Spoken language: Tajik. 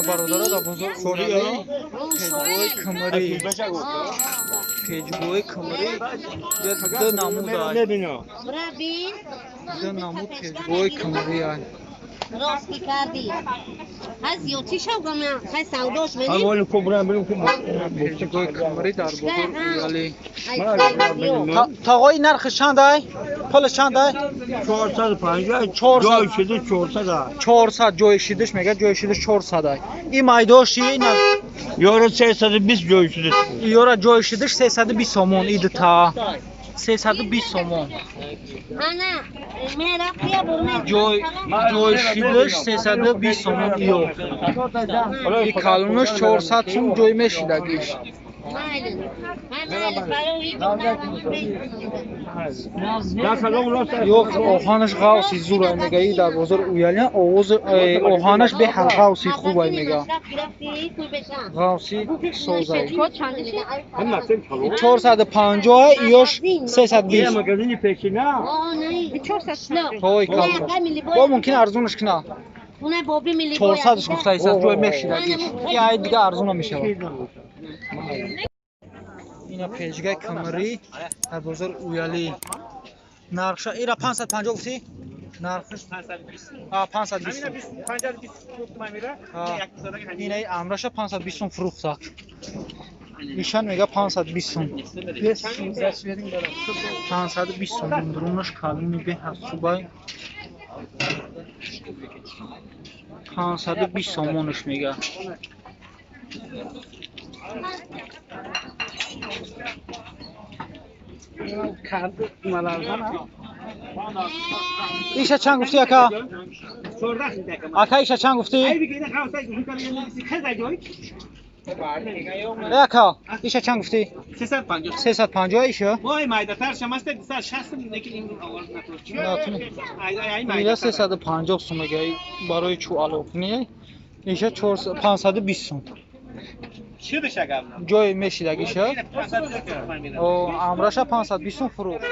Бародара дар бозор Уялӣ пеҷгоҳи кмрӣ, пеҷгоҳи кмрӣ ду намуд, ду намуд пеҷгоҳи кмрӣ. Рост ки кардӣ, ҳаз зиёдтӣ шав, хай савдош менем. Пеҷгоҳи кмрӣ дар бозор Уялӣ. Тағои, нархи чандай? Пули чандай? 450. 400. Ҷой шиди 400. 400 ҷои шидиш мега, ҷои шидиш 400 ай. И майдоши ина? Ёро 320 ҷой шиди. Ёра ҷои шидиш 320 сомон, и дута 320 сомон. Ана мерафтия бурме. Ҷои шидиш 320 сомон иё. И калонаш 400 сум, ҷои мешидагиш. Майли, майли, барои Ё оҳанаш ғавси зурай мега, и дар бозор Уялиан овози оҳанаш беҳад ғавси хубай мега. Ғавси созай. 450, иёш 320. Магазини пешина. Ҳой, калонаш. Бо мумкин арзонаш кина. 400 гуфта исад, ҷой мешидагиш. И ай дига арзона мешавад. Ина печгаи кмрӣ дар бозор Уялӣ. Нархша ира 550 гуфтӣ? Нархш 520. Инаи амраша 520 сум фурӯхтак. Ишан мега 520 сум. 520 сум. Дурунаш калони беҳад хубай. 520 сомонаш мега. Иша чанд гуфтӣ, ака? Ака, иша чанд гуфтӣ? Э, ака, иша чанд гуфтӣ? 350. 350 иша? وای майдатар шамаста 260, лекин ин овоз Натуни. натур. Ира 350 сум мега барои чӯ алоқни. Иша 520 сум. Чӣ дешагам? Ҷои мешидагиша? О, амраша 520 сум фурӯхт.